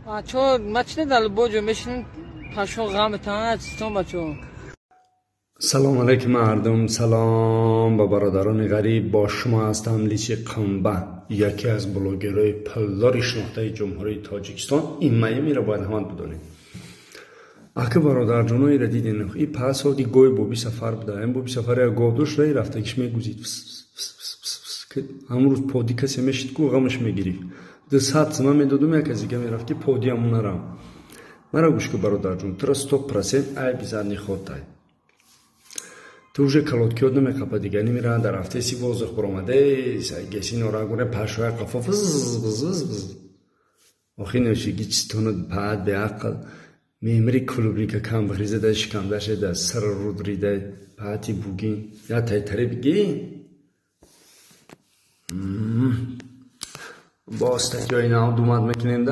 Бачо, ма чи дар боҷо мешинем, пашо ғамтан чистон, бачо. Салом алейкум, мардум, салом ба бародарони ғариб. Бо шумо ҳастам Личи Қамба, яке аз блогерҳои пулдори шинохтаи Ҷумҳурии Тоҷикистон. Ин маемиро бояд ҳамат бидонед. Ака, бародарҷоноеро диден, и пасоди гои Боби Сафар буда. Ин Боби Сафар як гов дошт, раи рафтагиш мегузид. Ҳамун рӯз поди касе мешид ку, ғамаш мегирифт. 200 сима медодум, як аз дига мерафт, ки подиам нарам. Мара гӯш ку, бародарҷон, тура 100% айби задни ход тай. Ту уже колодкиёт намеқапа, дига нимира дар рафтеси воздух баромаде, геси норагуре пашоя қафо фз. Охи ношиги чистону паат беақл мемри, клубника кам бихризада, шикамдашеда сар руд рида паати бугин я тайтаре биги. Боз статьёи нав думат мекунем.